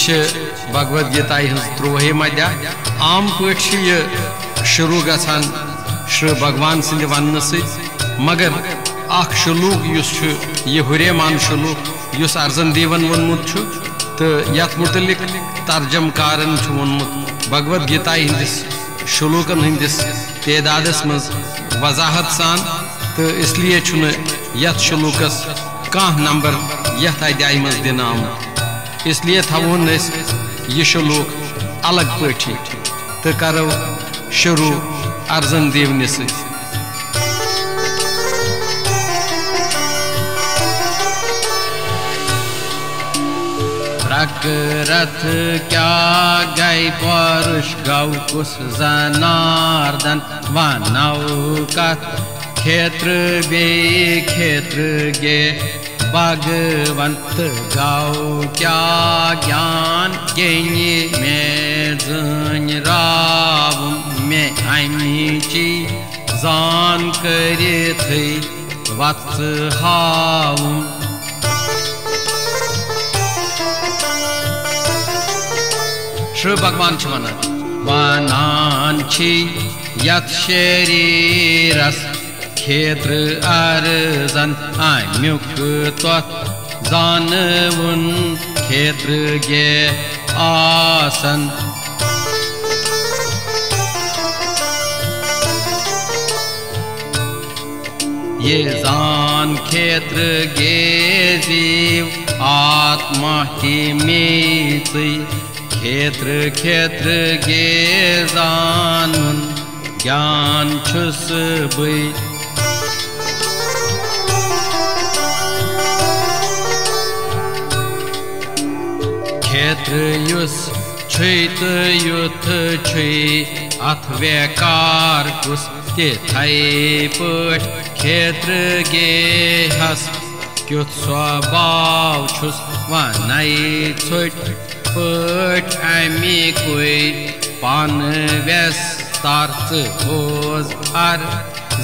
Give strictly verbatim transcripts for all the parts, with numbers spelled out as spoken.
چھِ بھگوت گیتایہِ ہٕنٛز ترٛوہِم ادیا۔ عام پٲٹھۍ چھِ یہِ شروع گژھان شری بھگوان سٕنٛدِ وننہٕ سۭتۍ، مگر اکھ شلوک یُس چھُ، یہِ ہُریمان شلوک یُس ارزن دیون ووٚنمُت چھُ، تہٕ یتھ متعلق ترجم کارن چھُ ووٚنمُت، بھگوت گیتایہِ ہٕنٛدِس شلوکن ہٕنٛدِس تعدادس منٛز وضاحت سان، تہٕ اس لیے چھُنہٕ یتھ شلوکس کانٛہہ نمبر یتھ ادیایہِ منٛز دِنہٕ آمُت۔ اس لیے تھاوون أسۍ یہِ شلوک الگ پٲٹھی تہٕ کرو شروع ارزن دیونہِ سۭتۍ۔ پرٛکرٛتھ کیٛاہ گٔے پُرُش، گوٚو کُس زناردن، ونو کتھ کھیتر بیٚیہِ کھیتر گے بھگوان، تہٕ گوٚو کیٛاہ گیان گیٚنہِ مےٚ زٲنۍ راوُن، مےٚ امِچی زان کٔرِتھٕے وتھ ژٕ ہاوُن۔ شری بھگوان چھُ ونان، ونان چھی یتھ شریرس کھیتر ارزن، امیُک تۄتھ زانوُن کھیتر گے آسن۔ یہِ زان کھیتر گے زیو آتما تہِ میژٕے، کھیتر کھیتر گے زانُن گیان چھُس بٕے۔ کھیتر یُس چھُے تہٕ یُتھ چھُے، اتھ ویکار کُس تِتھے پٲٹھۍ کھیتر گے ہس کیُتھ سۄ باو چھُس، ونے ژھوٚٹۍ پٲٹھۍ اَمہِ کُے پانہٕ وٮ۪ستار ژٕ بوز ار،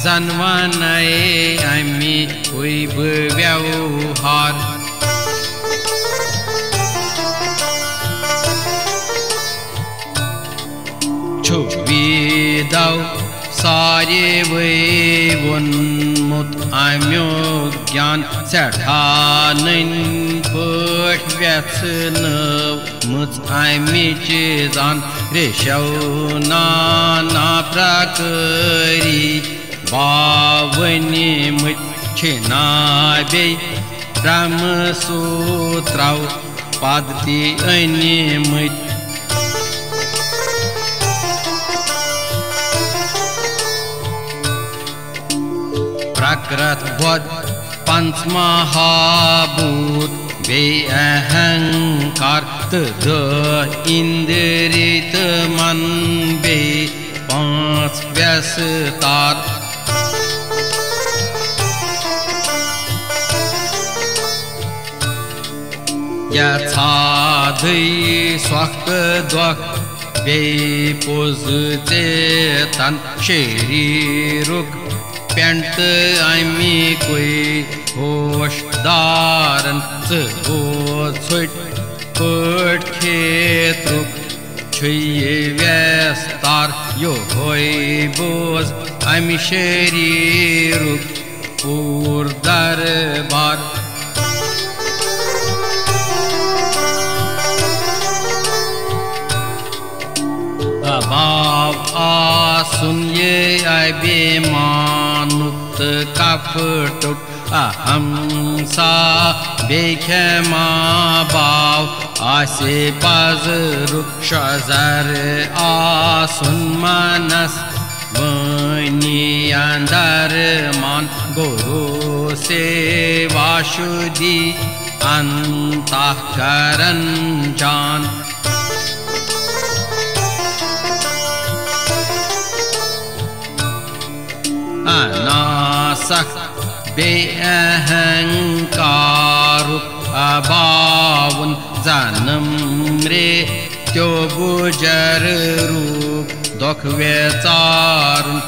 زن ونے اَمہِ کُے بہٕ وٮ۪وہار۔ چھُ ویدو ساروٕے ووٚنمُت اَمیُک گیان، سٮ۪ٹھاہ نٔنۍ پٲٹھۍ وٮ۪ژھنٲومٕژ اَمِچ زان۔ ریشو نانا پرکٲری باؤنۍ مٕتۍ چھِنا بیٚیہِ برٛہمہٕ سوٗترو پد تہِ أنۍمٕتۍ۔ پرٛکرٛت بۄدھ پنٛژھ مہابھوٗت بیٚیہِ اہنکار تہٕ دَہ اِندری تہٕ من بیٚیہِ پانٛژھ وٮ۪ستار۔ یژھادٕے سۄکھ دۄکھ بیٚیہِ پوٚز ژیتن شریٖرُک پٮ۪نٛٹ تہٕ اَمہِ کُے ہوش دارن ژٕ بوز ژھوٚٹۍ پٲٹھۍ کھیترُک چھُ یہِ وٮ۪ستار یِہوٚے بوز اَمہِ شریٖرُک پوٗرٕ دربار۔ اَباو آسُن یہِ ابھیمانُک تہٕ کپٹُک اہم سا بیٚیہِ کھٮ۪ما باو آسہِ پزرُک شزر آسُن منس وٲنی اندر من گُروٗ سیوا شُدھی انتہ کرن جان۔ اناسکھ بیٚیہِ اہنکارُک اَباوُن زنم رے تیو گُجر روٗپ دۄکھ ویژارُن۔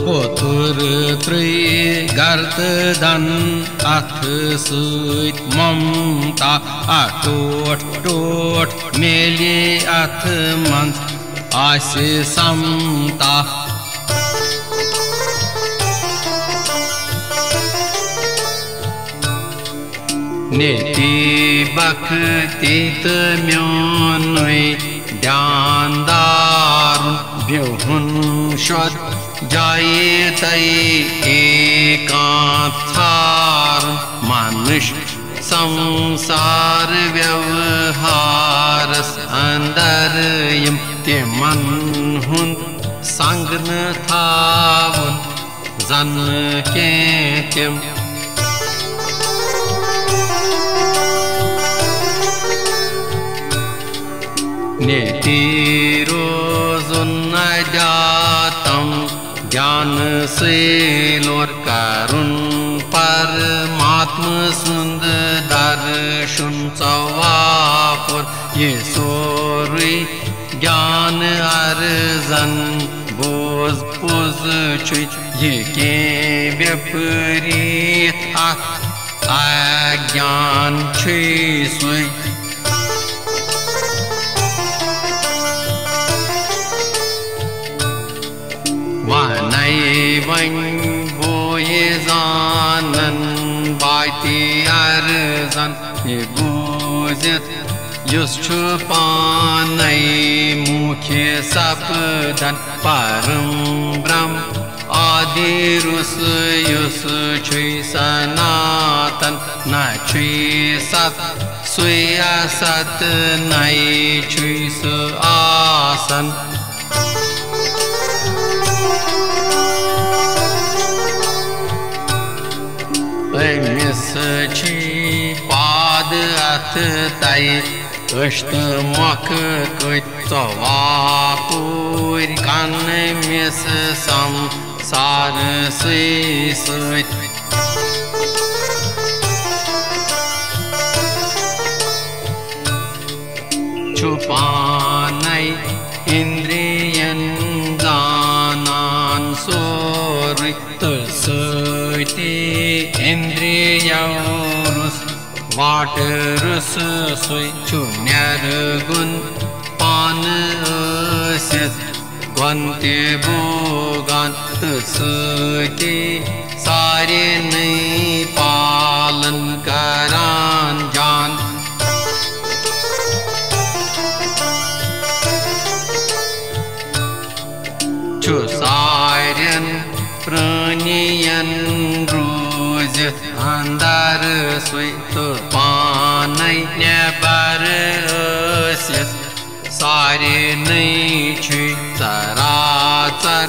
پوٚت تُرترٕے گردن اتھٕ سۭتۍ ممتا، آ ٹوٹھ ٹوٹھ میلہِ اتھٕ منٛز آسہِ سمتا۔ نیتی بختی تہٕ میونُے دیاندارُن، بِہُن شۄد جایہِ تَے ایکانت ژھارُن۔ منُش سمسار ویوہارس اندر یِم، تِمن ہُنٛد سنگ نہٕ تھاوُن زن کینٛہہ تِم۔ نیتی روزُن نجاتم گیان سۭتۍ لوٚر کرُن پرماتم سُنٛد درشُن ژواپُر۔ یہِ سورُے گیان ارزن بوز پوٚز چھُے، یہِ کینٛہہ وِپریٖت اتھ اگیان چھُے سُے۔ ونے وۄنۍ بوے زانن باتی ارزن، یہِ بوٗزِتھ یُس چھُ پانے موکھِ سپدن۔ پرم برہم آدی روٚس یُس چھُے سناتن، نہ چھُے ست سُے اَسَت، نَے چھُے سُہ آسان۔ أمِس چھی پاد اَتھٕ تَے، أچھ تہٕ مۄکھٕ کٔتۍ ژۄواہ پوٗرۍ، کَن أمِس سَمسارسٕے سۭتۍ۔ چھُ پانے اِندرِین زانان سورُے، تہٕ سۭتی اِندرِیو روٚس واٹہٕ روٚس سُے۔ چھُ نِرگُن پانہٕ ٲسِتھ گۄن تہِ بوگان، تہٕ سۭتی سارنٕے پالن کران جان۔ چھُ سارن پرٛٲنِین روٗزِتھ اندر سُے، تہٕ پانے نٮ۪بر ٲسِتھ سارنٕے چھُے ژراژر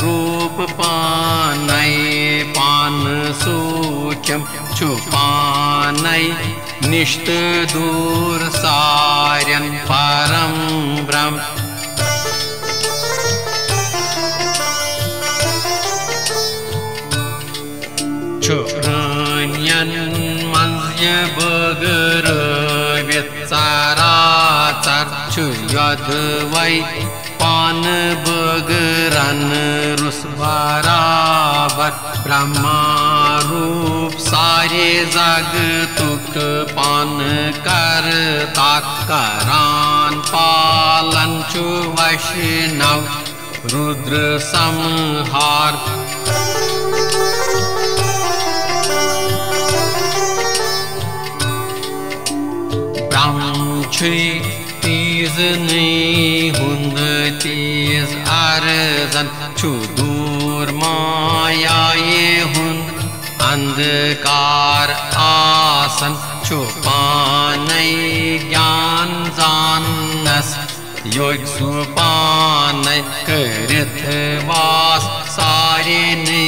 روٗپ پانے۔ پانہٕ سوٗکھِم چھُ پانے نِش تہٕ دوٗر سارن پرم برہم۔ چھُ پرٛٲنٮ۪ن منٛز یہِ بٲگرٲوِتھ ژراژر، چھُ یۄدوَے پانہٕ بٲگرن روٚس برابر۔ برہما روٗپ سارے زگتُک پانہٕ کرتا، کران پالن چھُ وشنو رُدر سمہار۔ برہم چھُے تیٖزنٕے ہُنٛد تیٖز ارزن، چھُ دوٗر مایایہِ ہُنٛد اندکار آسان، چھُ پانے گیان زاننس یوٚگ سُہ پانے کٔرِتھ واس سارنٕے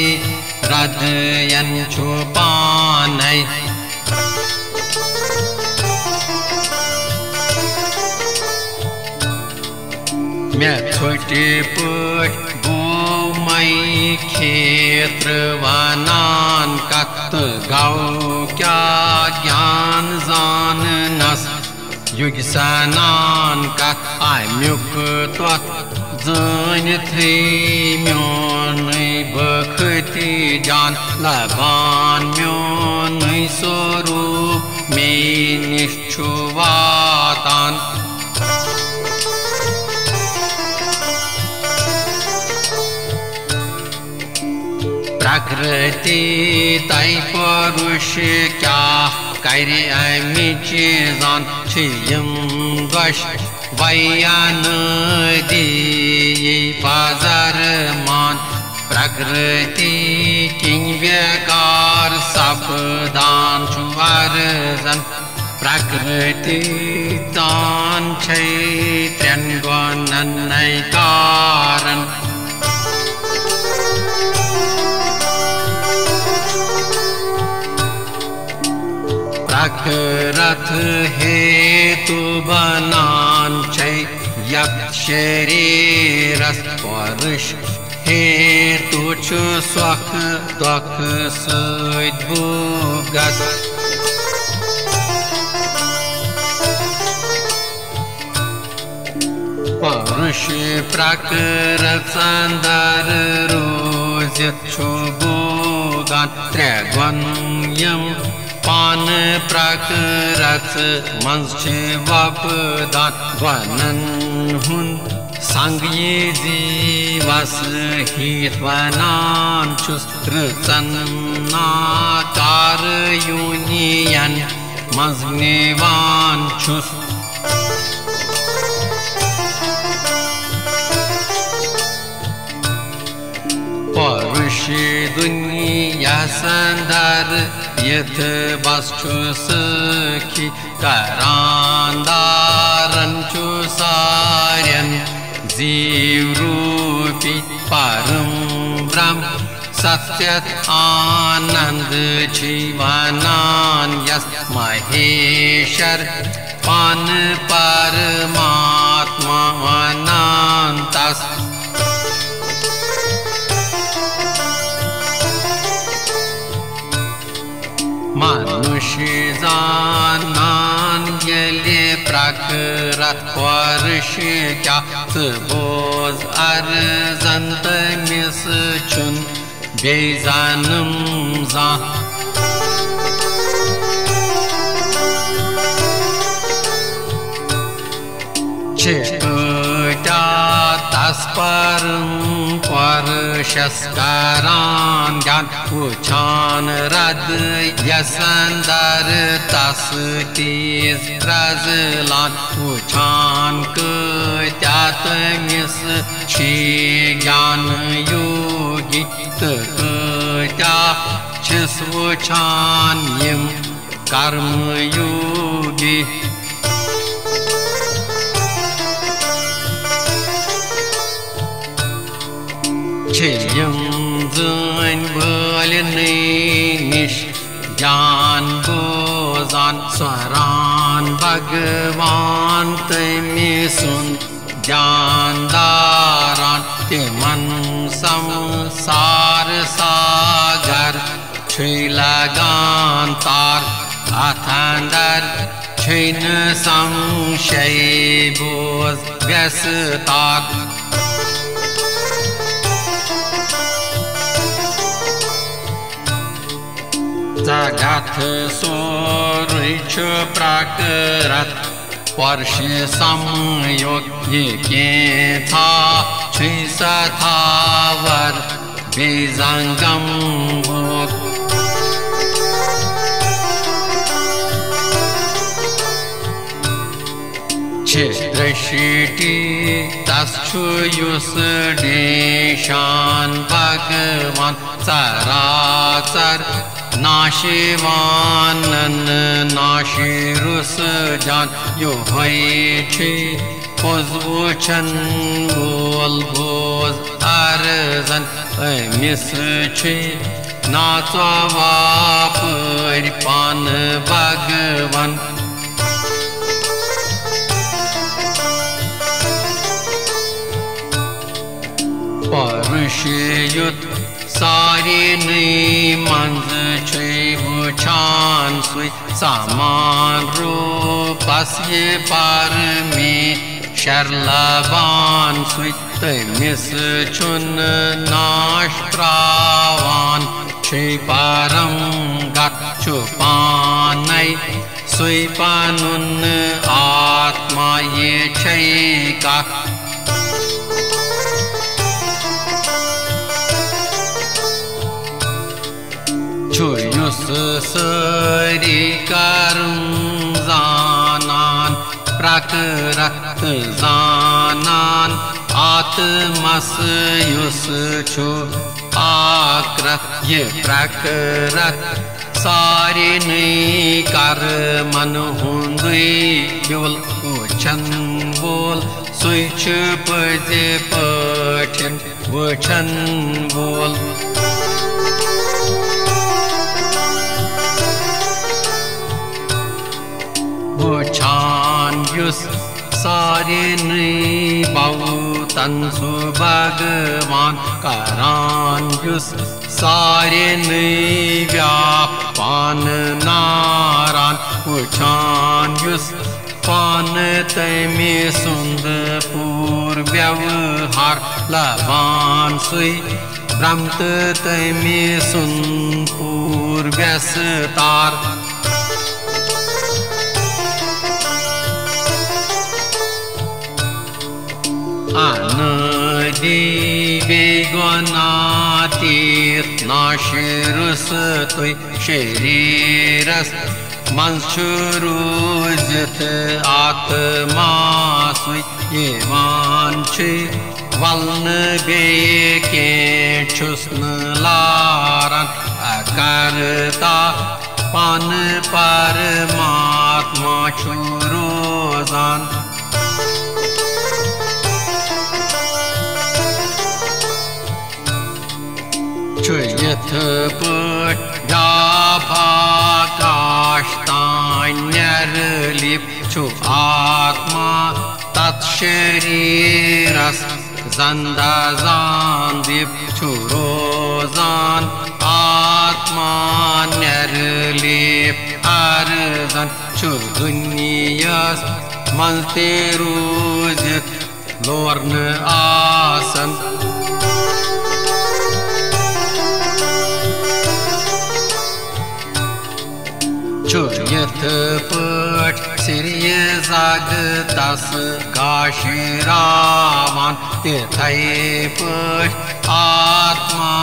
ردین چھُ پانے۔ مےٚ ژھوٚٹہِ پٲٹھۍ گوٚو مے کھیتر ونان کتھ، تہٕ گوٚو کیٛاہ گیان زاننس یوٚگ سنان کتھ، امیُک تۄتھ زٲنِتھٕے میونُے بختی جان لبان میونُے سوروٗپ مے نِش چھُ واتان۔ پرٛکرتی تۄہہِ پوٚرُش کیٛاہ کرِ اَمہِ چیٖزن، چھِ یِم دۄش ویَنٲدی پزر مان۔ پرٛکرتی کِنۍ بیکار سپدان چھُ ارزن۔ پرٛکرتی تان چھے ترٛٮ۪ن گۄنن نَے کارن۔ پرٛکرت ہیتو بنان چھے یتھ شریرس پرُش۔ ہیتو چھُ سۄکھ دۄکھ سۭتۍ بُگس۔ پرُش پرٛکرت اندر روٗزِتھ چھُ بُگان۔ ترٛےٚ گۄن یِم پانہٕ پرٛکرت منٛز چھِ وۄپدان۔ گۄنن ہُنٛد سنگ یہِ زیٖوس ہیٚتھ ونان چھُس، رٕژن ناکارٕ یوٗنین منٛز نِوان چھُس۔ پرُش دُنیاہس اندر یِتھ بس چھُ سٲخی کران دارن چھُ سارن زیٖو روٗپی پرم برٛہم۔ ستیت آنند چھُے ونان یس مہیشر پانہٕ پرماتما ونان تس۔ منُش زانان ییٚلہِ پرٛکرت پرُش کیٛاہ، ژٕ بوز ارزن تٔمِس چھُن بیٚیہِ زنم زانٛہہ۔ چھِ کۭتیٛاہ تس پرم پرُشس کران جان، وٕچھان رد یس اندر تس تیٖژ رزلان۔ وٕچھان کۭتیٛاہ تٔمِس چھِ گیان یوگی، تہٕ کۭتیٛاہ چھِس وٕچھان یِم کرم یوگی۔ چھِ یِم زٲنۍ وٲلۍ نٕے نِش جان بوزان، سۄران بھگوان تٔمۍ سُنٛد جانداران۔ تِمن سمسار ساگر چھُے لگان تار، اتھ اندر چھُے نہٕ سمشے، بوز وٮ۪سہٕ تار۔ جگت سورُے چھُ پرٛکرت پرشِ سمَیُک، یہِ کینٛژھا چھُے ستھاوَر بیٚیہِ زنٛگم بُک۔ چھِ درشٹی تس چھُ یُس ڈیشان بھگوان، ژرا ژر ناشِوانن ناشِرُس جان۔ یوہے چھُ پوٚز وُچھن وول بوز ارزن، أمِس چھُ ناژوا پٲرۍ پانہٕ بھگوان۔ پرُش یُتھ سارنٕے منٛز چھُے وُچھان سُے، سمان روٗپس یہِ پرمیش شرلبان سُے، تٔمِس چھُنہٕ ناش تراوان۔ چھُے پرم گت چھُ پانے، سُے پنُن آتما، یہِ چھے کتھ۔ چھُ یُس سٲری کرم زانان، پرکرت زانان، آتمس یُس چھُ آکرت۔ یہِ پرکرت سارنٕے کرمن ہُنٛدُے بیول وٕچھن وول، سُے چھُ پٔزۍ پٲٹھۍ وٕچھن وول۔ وٕچھان یُس سارنٕے بوتن سُہ بھگوان، کران یُس سارنٕے ویاپان ناران۔ وٕچھان یُس پانہٕ تٔمۍ سُنٛد پوٗرٕ ویوہار، لبان سُے برٛم تہٕ تٔمۍ سُنٛد پوٗرٕ ویستار۔ انٲدی بے گۄناہ تیٖرتھ ناشرس تُہۍ شریرس منٛز چھُ روٗزِتھ آتما سُے۔ یِوان چھُے ولنہٕ بیٚیہِ کینٛہہ چھُس نہٕ لاران، اکرتا پانہٕ پرماتما چھُ روزان۔ چھُ یِتھ پٲٹھۍ ویاپھاکاش تام نِرلیپ چھُ آتما تتھ شریرس زندہ زان دیپ چھُ روزان آتما نِرلیپ ارزان چھُ دُنیاہس منٛز تہِ روٗزِتھ لورنہٕ آسان۔ چھُ یِتھ پٲٹھۍ سِریہِ زگتس گاشراوان، تِتھے پٲٹھۍ آتما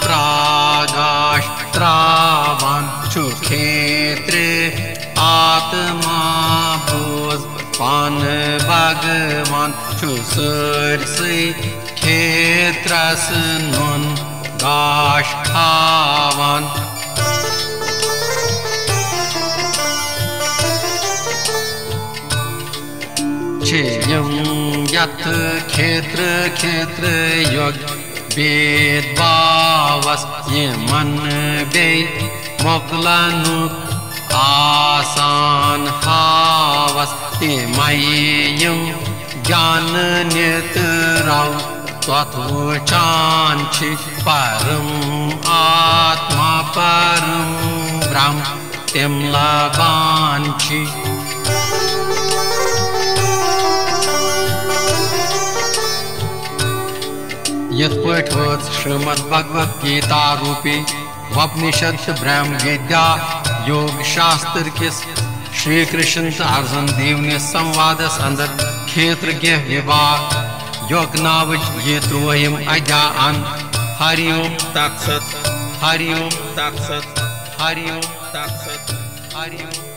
پراگاش تراوان۔ چھُ کھیترِ آتما بوز پانہٕ بھگوان، چھُ سٲرسٕے کھیترس نُن گاش ہاوان۔ چھِ یِم یتھ کھیتر کھیتر یوگ بید باوس، یِمن بیٚیہِ مۄکلنُک آسان ہاوس، تِمے یِم جانہٕ نِتھ رو تۄتھ وٕچھان چھِ پرم آتما پرم برٛم تِم لبان چھِ۔ یِتھ پٲٹھۍ وٲژ شریمد بھگوت گیتا روٗپی وپنشد تہٕ برہم وِدیا یوگ شاستر کِس شری کرشن تہٕ ارجن دیونہِ سموادس اندر کھیتر گیہ وِبھاگ یوگ ناوٕچ یہِ ترٛوہِم ادھیا ان۔ ہری اوم تت ست، ہری اوم تت ست، ہری اوم تت ست، ہری اوم۔